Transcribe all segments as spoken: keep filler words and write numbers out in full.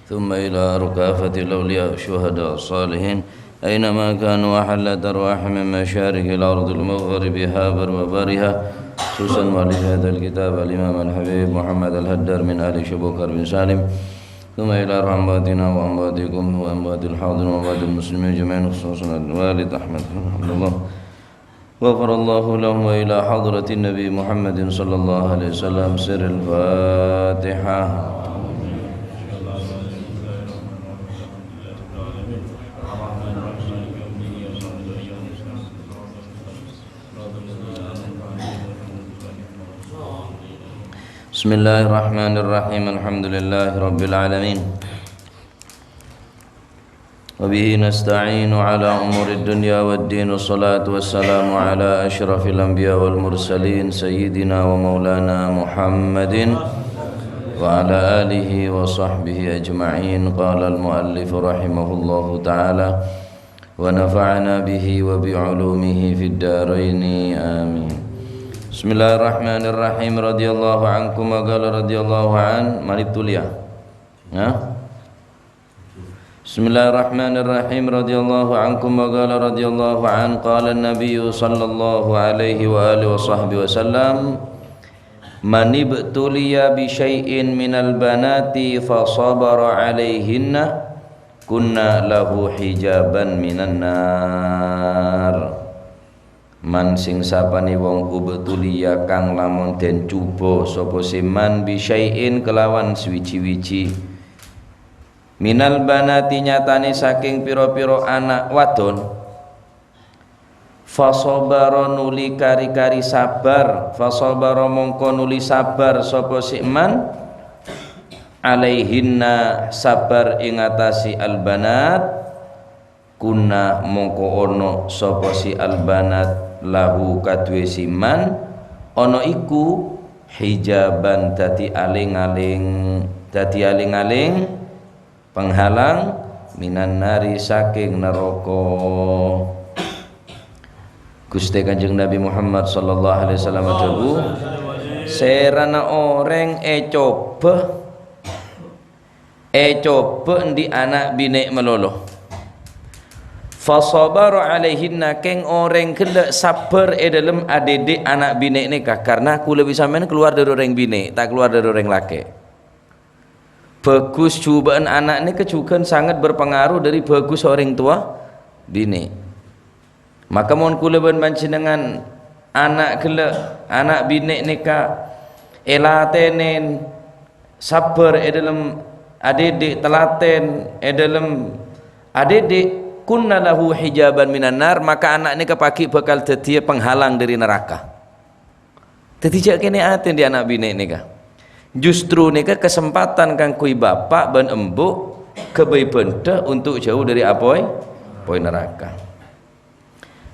ثم إلى أرواح كافة الأولياء والشهداء والصالحين أينما كانوا، وحلت أرواحهم من مشارق الأرض لمغاربها وبرها، خصوصا مؤلف هذا الكتاب الإمام الحبيب محمد الهدار من آل شبوكر بن سالم، ثم إلى أرواح أمواتنا وأمواتكم وأموات الحاضرين وأموات المسلمين أجمعين، خصوصا الوالد أحمد بن عبد الله، غفر الله لهم، وإلى حضرة النبي محمد صلى الله عليه وسلم. سر الفاتحة. بسم الله الرحمن الرحيم. الحمد لله رب العالمين. وبه نستعين على أمور الدنيا والدين، والصلاة والسلام على أشرف الأنبياء والمرسلين سيدنا ومولانا محمد وعلى آله وصحبه أجمعين. قال المؤلف رحمه الله تعالى، ونفعنا به وبعلومه في الدارين، آمين. بسم الله الرحمن الرحيم. رضي الله عنكم، وقال رضي الله عنه، من ابتلي. Ya. بسم الله الرحمن الرحيم. رضي الله عنكم، وقال رضي الله عنه، قال النبي صلى الله عليه وآله وصحبه وسلم، من ابتلي بشيء من البنات فصبر عليهن كن له حجابا من النار. Man sing sapane wong ubtuliya kang lamon den cuba sapa se man bi syai'in kelawan sawiji-wiji. Minal banati nyatane saking pira-pira ana' wadon. Fasabara nuli kari-kari sabar, fasabara mongko nuli sabar sapa se man alaihinna sabar ing atase al-banat. Kunna mongko ono sapa si al-banat lahu kaduwe si man, ono iku hijaban dadi aling-aling, dadi aling-aling penghalang minan nari saking neraka. Guste Kanjeng Nabi Muhammad sallallahu alaihi wasallam adhabu, serana oreng ecoba Ecoba endi' ana' bine' malolo. Fasabara alaihinna, keng oreng gella' sabbar e dhalem adhidhi' ana' bine' neka, karna kula bi sampeyan kalowar dhari oreng bine', ta' kalowar dhari oreng lake'. Bagus juba'an ana' neka jugan sanget berpengaruh dhari bagus oreng towa bine'. Maka mon kula ban panjennengngan ana' gella', ana' bine' neka elatenen sabbar e dhalem adhidhi', telaten e dhalem adhidhi', kunna lahu hijaban minan nar, maka ana' neka pagi bakal daddiya penghalang dhari naraka. Daddi ja' kene' ate endi' ana' bine' neka. Justru neka kesempatan kaangguy bapa' ban embu' ghâbây bhândhâ untuk jauh dhari apoy, apoy naraka.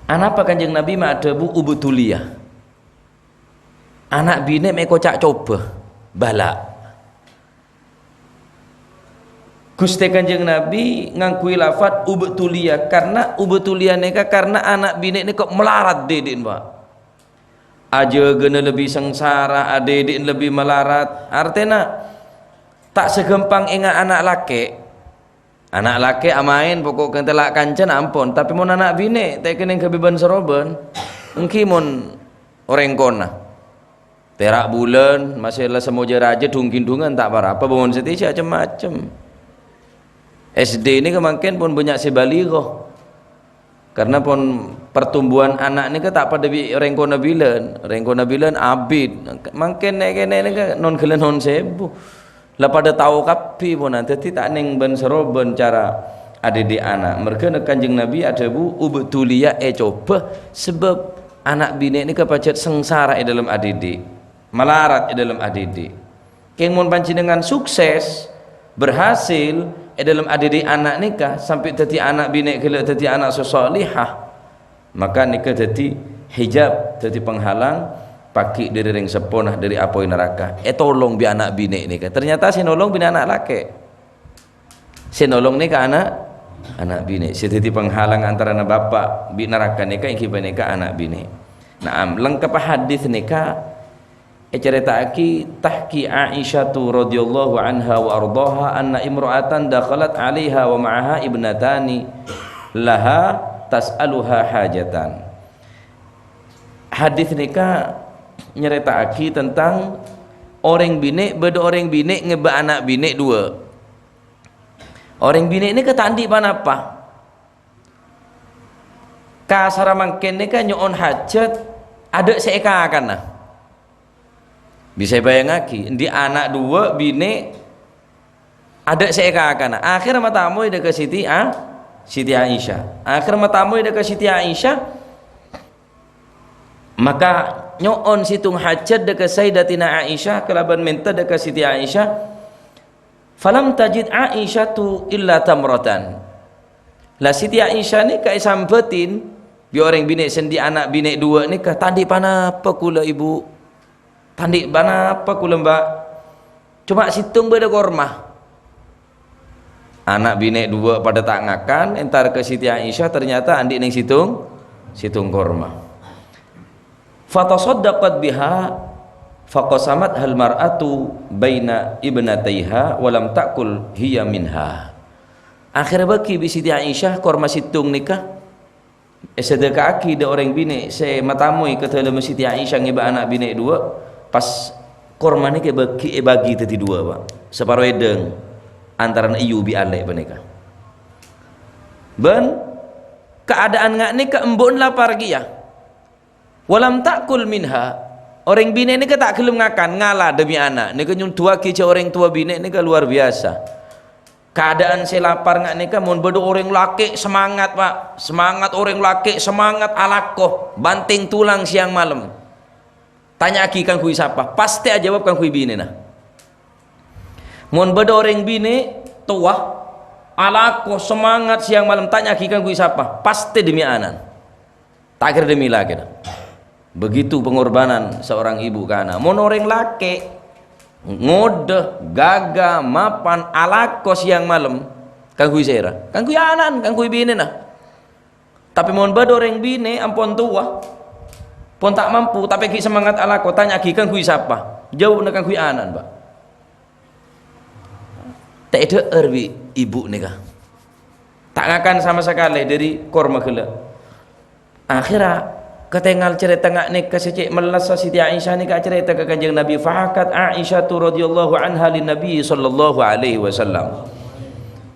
Anapa Kanjeng Nabi ma' adhabu ubtuliya? Ana' bine' me' koca' coba, bala'. Guste Kanjeng Nabi ngangghuy lafat ubtuliya, karna ubtuliya neka karna ana' bine' neka malarat dhidhi'en, Pak. Ajâgâna lebbi sangsara, adhidhi'en lebbi malarat. Artena, ta' saghâmpang enga' ana' lake'. Ana' lake' amaen, poko' kantela' kancana ampon, tapi mon ana' bine', ta' kenneng ghâbây bân-sarobân, enggi mon oreng kona. Tera' bulân, masè la samoja rajâ, dhung-ghindhungan, ta' para-apa, bângon satèya cem-macem. S D nèka mangkèn pon bânnya' sè balighâ. Karna pon pertumbuhan ana' nèka ta' padâ bi' rèng kona bilân. Rèng kona bilân abit. Mangkèn nè'-kènè' nèka non ghellâ' non sèbu. La padâ tao kabbhi pona. Dhâddhi ta' nèng bân-sarobân cara adhidhi' ana'. Mèrghâna Kanjeng Nabi adhâbu, "Ubtuliya, ècoba, sabâb ana' binè' nèka pajhât sangsara è dâlem adhidhi', malarat è dâlem adhidhi'." Kèng mon panjhennengngan sukses, berhasil è dâlem adhidhi' ana' nèka, sampè' dhâddhi ana' binè' ghellâ' dhâddhi ana' sè shalihah, maka nèka dhâddhi hijab, dhâddhi penghalang, paghi' dhâri rèng seppona, dhâri apoy naraka. Ètolong bi' ana' binè' nèka. Ternyata sè nolong binè' ana' lakè'. Sè nolong nèka ana', ana' binè'. Sè dhâddhi penghalang antarana bapa' bi' naraka nèka èngghi panèka ana' binè'. Naam, lengkap hadis nèka Ècarèta'aghi, tahki Aisyatu radhiyallahu anha wa ardhaha anna imra'atan dakhalat 'alaiha wa ma'aha ibnatani laha tas'aluha hajatan. Hadis nèka nyarèta'aghi tentang orèng binè', bâdâ orèng binè' ngèbâ ana' binè' duwâ'. Orèng binè' nèka ta' andi' pa-napa. Kasarra mangkèn nèka nyo'on hajat, adâ' sè èkakana. Bisa èbâjângaghi, andi' ana' duwâ' binè', adâ' sè èkakana. Akhèr matamoy dâ' ka Siti A-, Siti Aisyah. Akhèr matamoy dâ' ka Siti Aisyah, maka nyo'on sèttong hajat dâ' ka Sayyidatina Aisyah kalabân mènta dâ' ka Siti Aisyah. Falam tajid Aisyatu illa tamratan. La Siti Aisyah nèka èsambhâtin bi' orèng binè' sè andi' ana' binè' duwâ' nèka, "Ta' andi' pa-napa kaulâ, Ibu. Ta' andi' pa-napa kaulâ, Mbak. Coma sèttong bâdâ korma." Ana' binè' duwâ' padâ ta' ngakan, entar ka Siti Aisyah, ternyata andi' nèng sèttong, sèttong korma. Fatasaddaqat biha, faqasamathal mar'atu baina ibnataiha wa lam ta'kul hiya minha. Akhèrra bâgi bi' Siti Aisyah korma sèttong nèka, èsadhâkaaghi dâ' orèng binè' sè matamoy ka dâlemma Siti Aisyah ngèbâ ana' binè' duwâ', pas korma nèka èbâgi, èbâgi dhâddhi duwâ', Pak. Saparo èdhâng antarana èyu bi' alè' panèka. Bân kaadâ'ân nga' nèka embu'na lapar kèya. Walam ta'kul minha, orèng binè' nèka ta' ghellem ngakan, ngala dâ' bi' ana'. Nèka nyonduwaghi jâ' orèng towa binè' nèka luar biasa. Kaadâ'ân sè lapar nga' nèka, mon bâdâ orèng lakè' semangat, Pak. Semangat orèng lakè', semangat alako, banting tulang siang malem. Tanya'aghi kaangghuy sapa? Pastè ajâwâb kaangghuy binèna. Mon bâdâ orèng binè' towa, alako, semangat siang malem, tanya'aghi kaangghuy sapa? Pastè dâ' bi' ana'na. Ta' kèra dâ' bi' lakèna. Begitu pengorbanan seorang ibu ke anak. Mon orèng lakè' ngodâ, ghâghâ, mapan, alako siang malem, kaangghuy sèra? Kaangghuy ana'na, kaangghuy binèna. Tapè mon bâdâ orèng binè' ampon towa, pon ta' mampu, tapè ghi' semangat alako, tanya'aghi kaangghuy sapa? Jâwâbbhâ kaangghuy ana'na, Pak. Ta' èdhâ'âr bi' ibu nèka. Ta' ngakan sama sakalè dâri korma ghellâ'. Akhèrra, katèngal carèta nga' nèka sè cè' mellassa Siti Aisyah nèka acarèta ka Kanjeng Nabi. Fahakat Aisyatu radhiyallahu anha lin Nabi sallallahu alaihi wasallam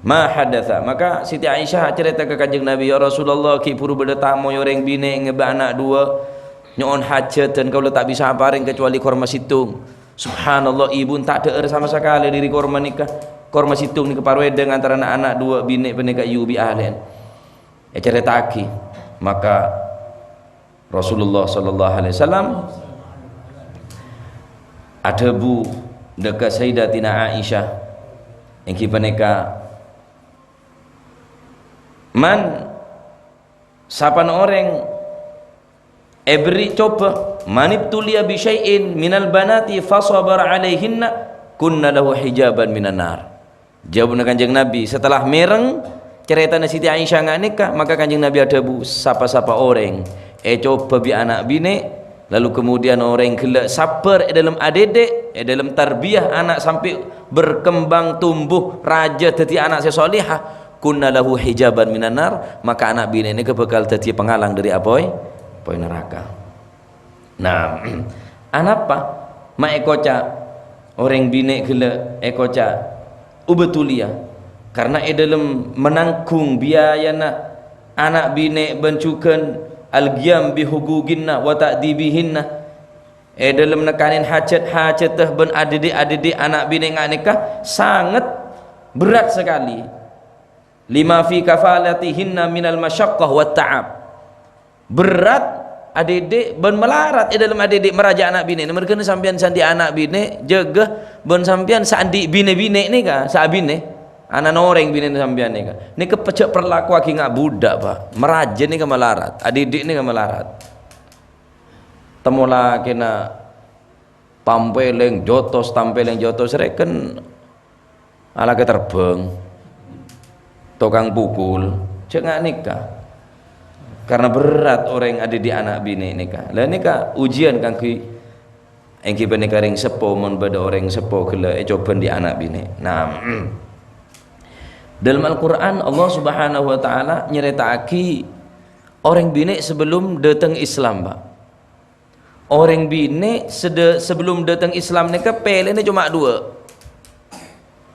ma hadatsa. Maka Siti Aisyah acarèta ka Kanjeng Nabi, "Ya Rasulullah, ghi' bhuru bâdâ tamoy orèng binè' ngèbâ ana' duwâ', nyo'on hajat, dan kaulâ ta' bisa aparèng kacobâli korma sèttong." Subhanallah, ibuna ta' dhâ'âr sama sakalè dâri korma nèka. Korma sèttong nèka paro èdhâng antarana ana' duwâ' binè' panèka èyu bi' alè'na. Ècarèta'aghi, maka Rasulullah sallallahu alaihi wasallam adhâbu dâ' ka Sayyidatina Aisyah, èngghi panèka, "Man, sapana orèng èberri' coba, manibtuliya bi syai'in minal banati fasabara alaihinna, kunna lahu hijaban minan nar." Jâwâbbhâ Kanjeng Nabi, setelah mèreng carètana Siti Aisyah nga' nèka, maka Kanjeng Nabi adhâbu, "Sapa-sapa orèng ècoba bi' ana' binè', lalu kemudian orèng ghellâ' sabbhâr è dâlem adhidhik, è dâlem tarbiyah ana' sampè' berkembang tumbuh rajâ dhâddhi ana' sè shalihah, kunna lahu hijaban minan nar, maka ana' binè' nèka bhâkal dhâddhi panghalang dâri apoy, apoy naraka." Nah, anapa ma' èkoca' orèng binè' ghellâ' èkoca' ubatuliyah? Karna è dâlem menanggung biayana ana' binè' bân jhughân al-qiyam bi huquqinna wa ta'dibihinna, è dâlem nèkanè hajat-hajâddhâ bân adhidhik-adhidhik ana' binè' nga' nèka sanget berrâ' sakalè. Lima fi kafalatihinna minal masyaqqah wat ta'ab. Berrâ' adhidhik bân malarat è dâlem adhidhik marajâ ana' binè'. Mèrghâna sampèyan sè andi' ana' binè', jâgâ bân sampèyan sè andi' binè-binè' nèka, sè abinè, ana' orèng binèna sampèyan nèka. Nèka pajhât parlakoaghi nga' bhuddhâ, Pak. Marajâ nèka malarat, adhidhik nèka malarat. Temmo lakèna pampèlèng jotos, tampèlèng jotos, rèken alakè terbang, tokang pukul, jâ' nga' nèka. Karna berrâ' orèng adhidhik ana' binè' nèka. Lah nèka ujian kaangghuy Èngghi panèka rèng seppo, mon bâdâ orèng seppo ghellâ' ècobân dhi' ana' binè'. Nah, dâlem Al-Qur'an, Allah Subhanahu wa Ta'ala nyarèta'aghi orèng binè' sabellum dâteng Islam, Pak. Orèng binè' sedâ-, sabellum dâteng Islam nèka pèlèna coma duwâ'.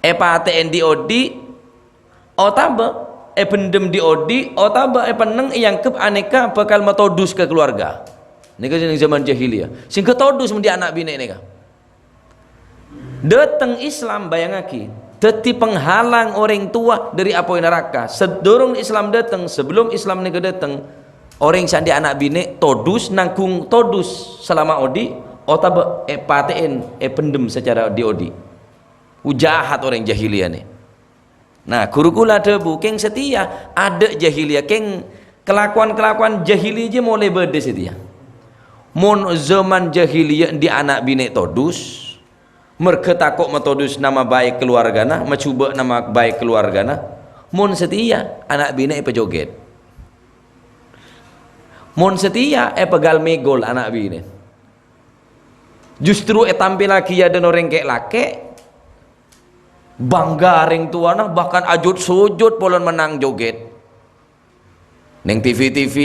Èpatè'è dhi'-odhi', otabâ èbhendhem dhi'-odhi', otabâ èpennèng èangghep anèka bhâkal matodus ka kaluwarga. Nèka sè neng zaman jahiliyah. Sèngghâ todus mon dhi' ana' binè' nèka. Dâteng Islam, bâjângaghi, dhâddhi penghalang orèng towa dâri apoy naraka. Sadurung Islam dâteng, sabellum Islam nèka dâteng, orèng sè andi' ana' binè' todus, nanggung todus salama odhi', otabâ èpatè'è, èbhendhem sacara dhi'-odhi'. Jahat orèng jahiliyah nè. Nah, ghuru kaulâ adhâbu, kèng satèya adâ' jahiliyah, kèng kalakowan-kalakowan jahiliyah jiyâ molaè bâdâ satèya. Mon zaman jahiliyah andi' ana' binè' todus, marghâ tako' matodus nama baik kaluwargana, majhubâ' nama baik kaluwargana, mon satèya ana' binè' èpajogèt. Mon satèya èpagal mègol ana' binè'. Justru ètampillaghi è adâ'na orèng kè'-lakè', bangga rèng towana, bahkan ajut-sujut polana mennang jogèt. Neng T V-T V,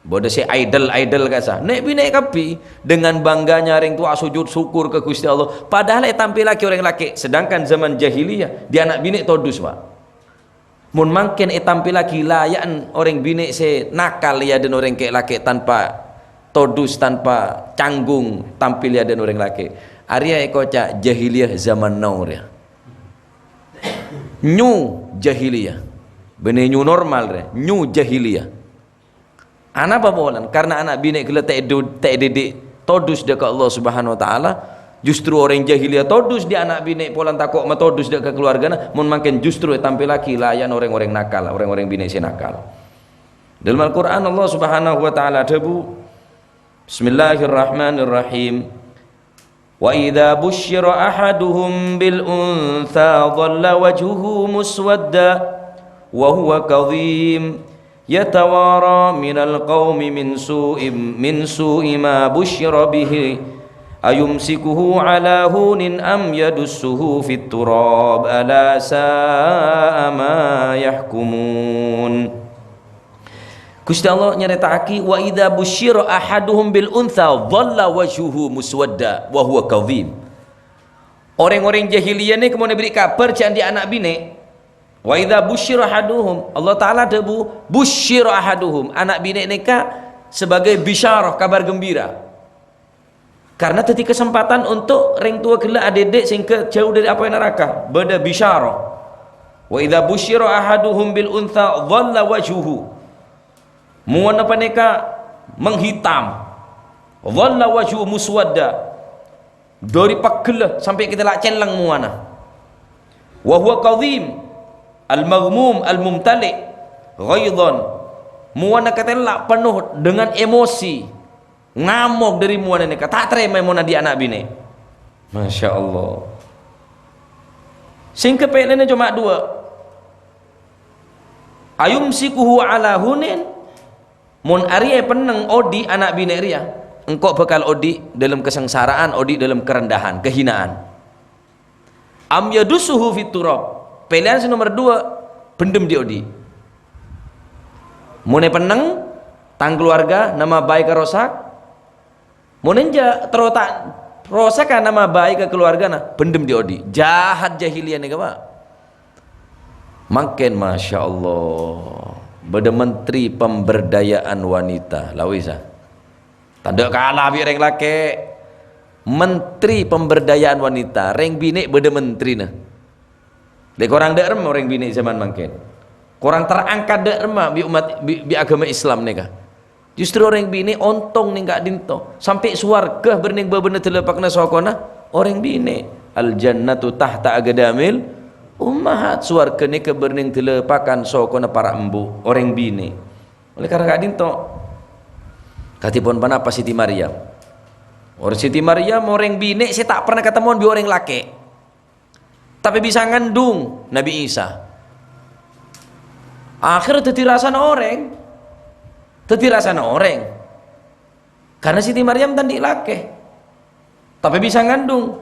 bâdâ sè idol-idol kasa. Nè'-binè' kabbhi, dengan bangganya rèng towa sujud syukur ka Ghustè Allah. Padahal ètampillaghi orèng lakè', sedangkan zaman jahiliyah, dhi' ana' binè' todus, Pak. Mon mangkèn ètampillaghi laya'an orèng binè' sè nakal è adâ'na orèng kè'-lakè' tanpa todus, tanpa canggung tampil è adâ'na orèng lakè'. Arèya èkoca' jahiliyah zaman now rèya. New jahiliyah. Bânnè new normal rèya, new jahiliyah. Anapa polana? Karna ana' binè' ghellâ' ta' èdu-, ta' èdidik todus dâ' ka Allah Subhanahu wa Ta'ala. Justru orèng jahiliyah todus dhi' ana' binè' polana tako' matodus dâ' ka kaluwargana, mon mangkèn justru ètampillaghi laya'an orèng-orèng nakal, orèng-orèng binè' sè nakal. Dâlem Al-Qur'an Allah Subhanahu wa Ta'ala adhâbu, Bismillahirrahmanirrahim. وإذا بشر أحدهم بالأنثى ظل وجهه مسودا وهو كظيم يتوارى من القوم من سوء، من سوء ما بشر به أيمسكه على هون أم يدسه في التراب ألا ساء ما يحكمون. Ghustè Allah nyarèta'aghi, "Wa idza busyira ahaduhum bil untha dhalla wajhuhu muswadda wa huwa kadhim." Orèng-orèng jahiliyah nèka mon èberri' kabhâr jhâ' andi' ana' binè'. "Wa idza busyira ahaduhum," Allah Ta'ala adhâbu, "Busyira ahaduhum," ana' binè' nèka sebagai bisyarah, kabar gembira. Karna dhâddhi kasempadhân onto' rèng towa ghellâ' adhidhik sèngghâ jhâu dâri apoy naraka. Bâdâ bisyarah. "Wa idza busyira ahaduhum bil untha dhalla wajhuhu." Muwana panèka menghitam. "Dhalla wajhuhu muswadda." Dâri pegghellâ sampè' kètè la' celleng muwana. "Wa huwa kadhim, al-maghmum, al-mumtali' ghaidhan." Muwana kètè la' penuh dengan emosi. Ngamok dâri muwana nèka, ta' tarèma mon andi' ana' binè'. Masya Allah. Sèngghâ pèlèna coma duwâ'. "Ayumsikuhu ala hunin," mon arèya èpennèng odi' ana' binè' rèya, engko' bhâkal odi' dâlem kasangsara'an, odi' dâlem karendahan, kahinaan. "Am yadussuhu fit turab." Pèlèyan sè nomer duwâ', bhendhem dhi'-odhi'. Mon èpennèng, tang kaluwarga, nama baik karosak. Mon enjâ', terro ta' rosak nama baik ka kaluwargana, bhendhem dhi'-odhi'. Jahat jahiliyah nèka, Pak. Mangkèn, Masya Allah, bâdâ Menteri Pemberdayaan Wanita, la wis, ah. Tadâ' kala bi' rèng lakè'. Menteri Pemberdayaan Wanita, rèng binè' bâdâ menterina. Lè korang dâ' remma orèng binè' zaman mangkèn. Korang terangkat dâ' remma bi' ommat, bi', bi' aghâma Islam nèka. Justru orèng binè' ontong nèng ka'dinto. Sampè' sowarghâ bârnèng bâbâna dâlâpakanna sokona orèng binè'. "Al jannatu tahta aqdamil ummahat." Sowarghâ nèka bârnèng dâlâpakan sokona para embu', orèng binè'. Oleh karena ka'dinto, kadhipon ponapa Siti Maryam? Or-, Siti Maryam orèng binè' sè ta' pernah katemmowan bi' orèng lakè'. Tapè bisa ngandung Nabi Isa. Akhirnya dhâddhi rassana orèng. Dhâddhi rassana orèng. Karena Siti Maryam ta' andi' lakè'. Tapè bisa ngandung.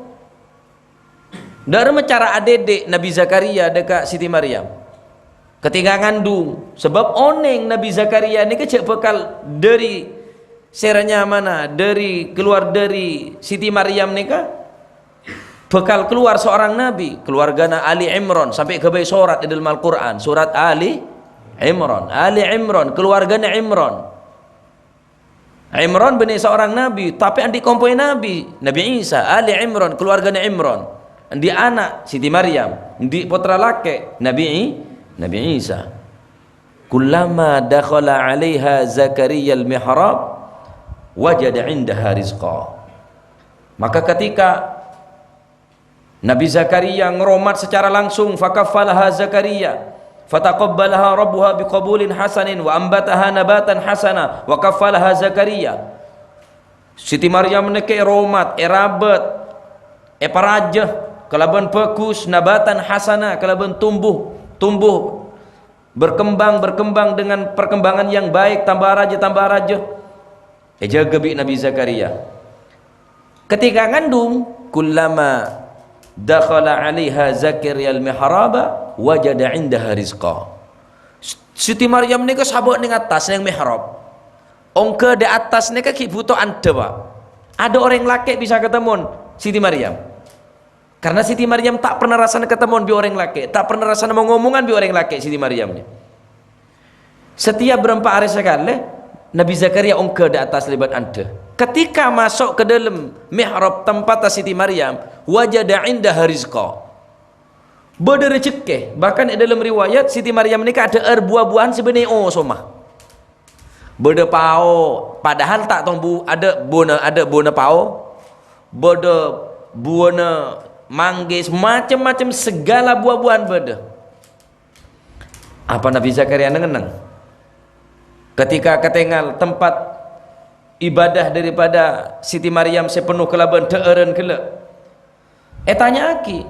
Dâ'remma cara adhidhi' Nabbhi Zakaria dâ' ka Siti Maryam. Ketika ngandung, sabâb onèng Nabbhi Zakaria nèka jhâ' bhâkal dâri sèra nyamana, dâri, kalowar dâri Siti Maryam nèka, bhâkal kalowar seorang nabi, kaluwargana Ali Imran, sampè' ghâbây sorat è dâlem Al-Qur'an, sorat Ali Imran. Ali Imran, kaluwargana Imran. Imran bânnè seorang nabi, tapè andi' kompoyya nabi, Nabi Isa. Ali Imran, kaluwargana Imran. Andi' ana', Siti Maryam. Andi' pottra lakè', Nabi I-, Nabi Isa. "Kullama dakhala 'alaiha Zakariyal mihrab, wajada 'indaha rizqa." Maka ketika Nabi Zakaria ngromat secara langsung, "Fakaffalaha Zakaria, fataqabbalaha rabbuha biqabulin hasanin, wa ambataha nabatan hasana, wa kaffalaha Zakaria." Siti Maryam nèka èromat, èrabât, èparajâ kalabân bhâghus, nabatan hasana, kalabân tumbuh, tumbuh, berkembang, berkembang dengan perkembangan yang baik, tambâ rajâ, tambâ rajâ. Èjâgâ bi' Nabi Zakaria. Ketika ngandung, "Kullama dakhala 'alaiha Zakariyal mihraba, wajada 'indaha rizqa." Siti Maryam nèka sabâ' neng attas, neng mihrab. Ongghâ dâ' attas nèka ghi' bhuto andhâ, Pak. Adâ orèng lakè' bisa katemmo Siti Maryam. Karena Siti Maryam ta' pernah rassana katemmo bi' orèng lakè', ta' pernah rassana mong-omongan bi' orèng lakè' Siti Maryam nè. Setiap bârâmpa arè sakalè, Nabi Zakaria ongghâ dâ' attas lèbât andhâ. Ketika maso' ka dâlem mihrab tempatta Siti Maryam, wajada 'indaha rizqa. Bâdâ rejekkè, bahkan è dâlem riwayat Siti Maryam nèka adhâ'âr buwâ-buwâ'ân sè bânnè osoma. Bâdâ pao, padahal ta' tombu-, adâ' buwâna, adâ' buwâna pao. Bâdâ buwâna manggis, macem-macem segala buwâ-buwâ'ân bâdâ. Apa Nabi Zakaria neng-enneng? Ketika katèngal tempat ibadah daripada Siti Maryam sè penno kalabân dhâ'ârân ghellâ', ètanya'aghi,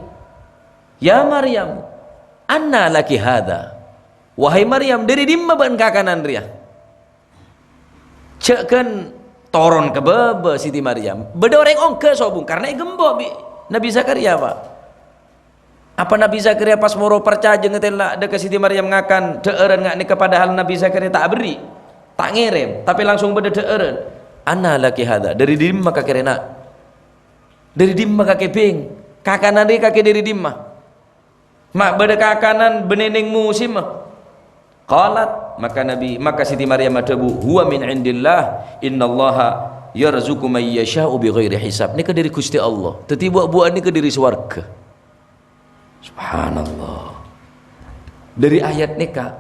"Ya Maryam, anna laki hadha?" "Wahai Maryam, dâri dimma bâ'na kakanan rèya?" Jhâ' ghân toron ka bâbâ Siti Maryam. Bâdâ orèng ongghâ sobung, karna ègembo' bi' Nabi Zakaria, Pak. Apa Nabi Zakaria pas moro parcajâ ngatèla' dâ' ka Siti Maryam ngakan dhâ'ârân nga' nèka, padahal Nabi Zakaria ta' aberri', ta' ngèrèm, tapè langsung bâdâ dhâ'ârân. "Anna laki hadha?" Dâri dimma kakè rèya, Na'? Dâri dimma kakè, Bhing? Kakanan rèya kakè dâri dimma? Ma' bâdâ kakanan bânnè neng musimma? Qalat, maka Nabi, maka Siti Maryam adhâbu, "Huwa min indillah, innallaha yarzuqu may yasha'u bighairi hisab." Nèka dâri Ghustè Allah. Dâddhi buwâ-buwâ'ân nèka dâri sowarghâ. Subhanallah. Dâri ayat nèka,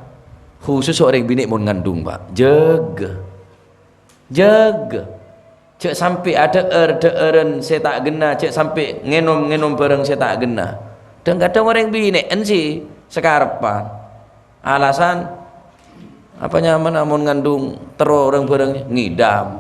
khusus orèng binè' mon ngandung, Pak. Jâgâ. Jâgâ. Jhâ' sampè' adhâ'âr-dhâ'ârân sè ta' ghenna, jhâ' sampè' ngènom-ngènom bhârâng sè ta' ghenna. Dhâng-kadhâng orèng binè'en sè sakarebbhân. Alasan, apa nyamana mon ngandung terro rang-bhârâng ngidam.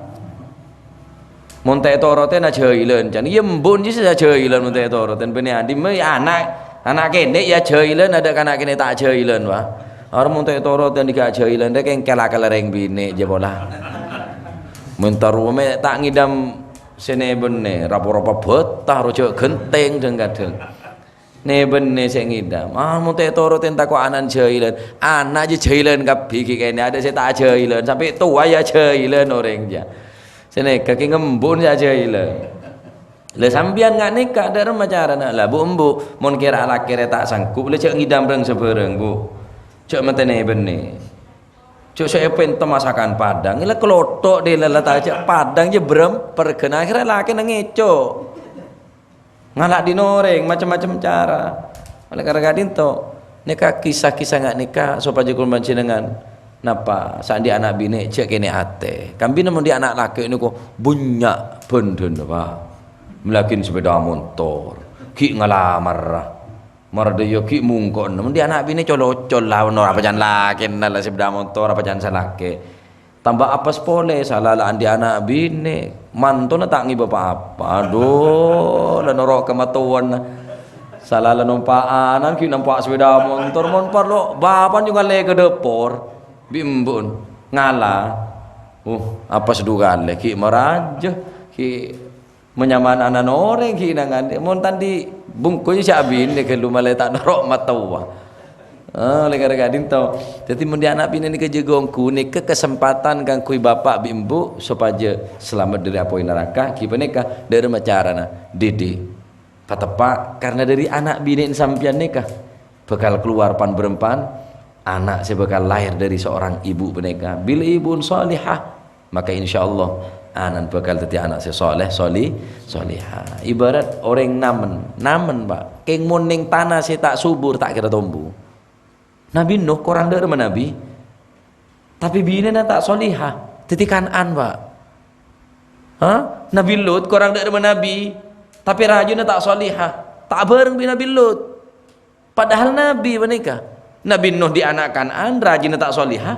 Mon ta' ètorotè na jhâilan, can. Iyâ, embu'en jiyâ sè jhâilan mon ta' ètorotè. Bânnè andi' mè' ana', ana' kènè' ya jhâilan, adâ' kana' kènè' ta' jhâilan, wah. Arè mon ta' ètorotè andi' ka jhâilan, rè kèngkèl akalla rèng binè' jiyâ pola. Mon tarowa mè' ta' ngidam sè nè-bânnè, rapo-rapo bâta, ro jhâ' ghentèng dhâng-kadhâng. Nè-bânnè sè ngidam. Ah, mon ta' ètorotè tako' ana'na jhâilan. Ana' jiyâ jhâilan kabbhi ghi' kènè', adâ' sè ta' jhâilan, sampè' towa ya jhâilan orèng jiyâ. Sè nèka ghi' ngembu'en ya jhâilan. Lah sampèyan nga' nèka, dâ' remma carana. Lah, Bu', embu', mon kèra lakè rè ta' sanggup, lah jhâ' ngidam rang-sabhârâng, Bu'. Jhâ' matènè bânnè. Jhâ' sè èpènta masakan Padang, la kalotho' dhi' la, la ta' jhâ' Padang jiyâ bârâmpa règhâna, akhèrra lakèna ngèco'. Ngala' dhin orèng, macem-macem cara. Oleh karena ka'dhinto', nèka kisah-kisah nga' nèka sopajâ kaulâ panjhennengngan napa, sè andi' ana' binè' jhâ' kènè' atè. Kambina mon andi' ana' lakè' nèko bânnya' bhândhânna, Pak. Mèlaghin sepeda montor, ghi' ngalamarra. Mara dâ' iyâ ghi' mongko'na. Mon andi' ana' binè' col-ocol la, ono apa can lakèna la sepeda montor, apa can salakè. Tamba apes polè, sala la andi' ana' binè', mantona ta' ngibâ pa-apa. Adhu, la noro' kamatowanna. Sala la nompa' ana', ghi' nompa' sepeda montor, mon parlo bapa'na jhughân lè ka dâpor, bi' embu'en ngala. Uh, apes du kalè, ghi' marajâ, ghi' Mon nyamana ana' orèng ghi' nangèng, mon ta' andi' bungko ya sè abinè ghâllu malè ta' noro' matowa. Ah, oleh karena ka'dinto. Dhâddhi mon dhi' ana' binè nèka jâgâ ongghu, nèka kesempatan kaangghuy bapa' bi' embu' sopajâ salamet dhâri apoy naraka, ghi' panèka dhâremma carana, didik. Pateppa', karena dhâri ana' binè'na sampèyan nèka bhâkal kalowar pan-bârâmpan ana' sè bhâkal lahir dhâri seorang ibu panèka. Bilâ ibu'na shalihah, maka insyaallah ana'na bhâkal dhâddhi ana' sè shaleh, shali-, shalihah. Ibarat orèng namen, namen, Pak. Kèng mon neng tana sè ta' subur, ta' kèra tombu. Nabi Nuh korang dhâremma nabi, tapè binèna ta' shalihah, dhâddhi Kan'an, Pak. Hah? Nabi Lut korang dhâremma nabi, tapè rajina ta' shalihah, ta' abhâreng bi' Nabi Lut. Padahal nabi panèka. Nabi Nuh dhi' ana' Kan'an, rajina ta' shalihah.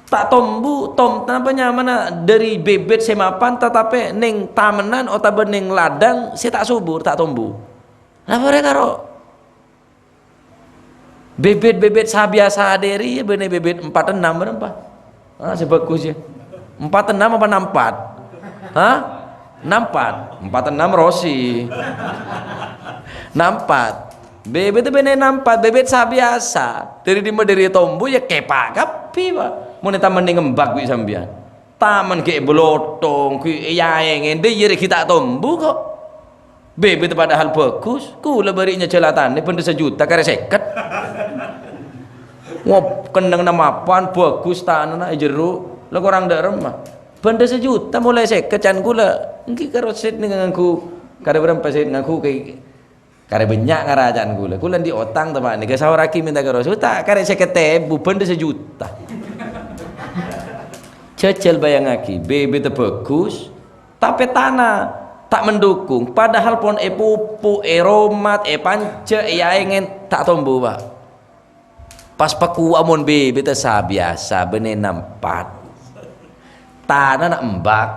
Ta' tombu, tom-, napa nyamana dhâri bibit sè mapan, tatapè neng tamennan otabâ neng ladang sè ta' subur, ta' tombu. Napa rè karo bibit-bibit sabiyasa dhâri, ya bânnè bibit empat enam bârâmpa? Ah, sè bhâghus, ya. Empat enam apa enam empat? Hah? Enam empat. Empat enam Rosi. Enam empat. Bibit bânnè enam empat, bibit sabiyasa. Dhâri dimma dhâri tombu, ya kèpa' kabbhi, Pak. Mon è tamen ngembak bi' sampèyan. Tamen ghi' èbâlotong, ghi' èyaèngèn, dhâ' iyâ rè ghi' ta' tombu, kok. Bibit padahal bhâghus, kaulâ bâri' nyajhâlatanè bhândhâ sajuta karè sèket. Ngob-, kennengnganna mapan, bhâghus tanana è jero, la korang dhâremma. Bhândhâ sajuta molaè sèket can kaulâ, èngghi karo sèt nèka ngangghu, karè bârâmpa sèt ngangghu kè-, karè bânnya' ngaraja'an kaulâ. Kaulâ andi' otang, ta', Pak, nèka saoraghi mènta karo sajuta, karè sèket èbu, bhândhâ sajuta. Jhâjhâl bâjângaghi, bibit bhâghus, tapè tana ta' mendukung, padahal pon èpupu', èromat, èpanja', èyaèngèn, ta' tombu, Pak. Pas pakowat mon bibit sabiyasa bânnè enam empat. Tanana embak,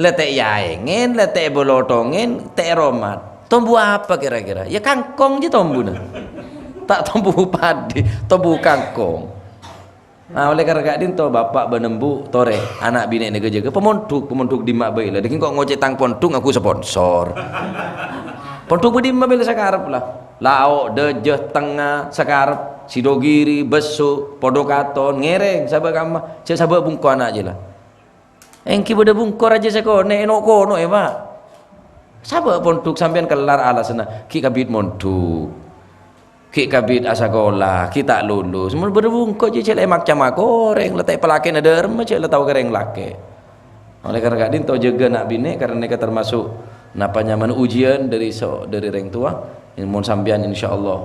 la ta' èyaèngèn, la ta' èbâlotongèn, ta' èromat. Tombu apa kira-kira? Ya kangkong jâ tombuna. Ta' tombu padhi, tombu kangkong. Nah, oleh karena ka'dinto, bapa' bân embu', torè, ana' binè' nèka jâgâ, pamondhuk, pamondhuk dimma bhâi la. Dhâggi' kok ngocè' tang pondhuk ngaku sponsor. Pondhuk bâ' dimma bhâi la sakarep la. Lao', Dâjâ, Tengnga, sakarep, Sidogiri, Bessuk, Podokaton, ngèrèng, sabâ' kamma, jhâ' sabâ' bungko ana' jâ la. Èngghi bâdâ bungko rajâ sakonè' è no'-kono', è, Pak. Sabâ' pondhuk sampèyan kellar alasanna, ghi' kabit mondhuk. Ghi' kabit asakola, ghi' ta' lulus. Mon bâdâ bungko jâ' cè' la èmak-camak orèng, la ta' èpalakèna dhâremma, jâ' la tao ka rèng lakè'. Oleh karena ka'dinto jâgâ na' binè', karena nèka termasuk napa nyamana ujian dhâri so-, dhâri rèng towa. Mon sampèyan insyaallah,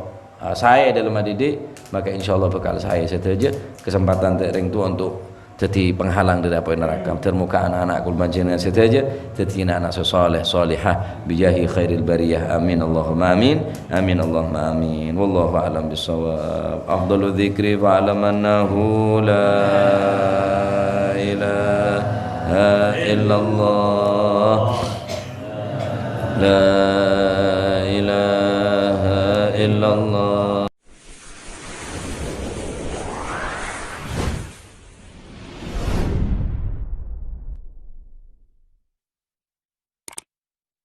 ah, saè dâlem adidik, maka insyaallah bhâkal saè sadhâjâ. Kesempatan ta' rèng towa untuk dhâddhi penghalang dhâri apoy naraka. Dhâr moghâ ana'-ana' kaulâ panjhennengngan sadhâjâ dhâddhi ana'-ana' sè shaleh, shalehah, bijahi khairil bariyah. Amin, Allahumma amin. Amin, Allahumma amin. Wallahu a'lam bissawab. Afdalu dzikri fa'lam annahu la ilaha illallah.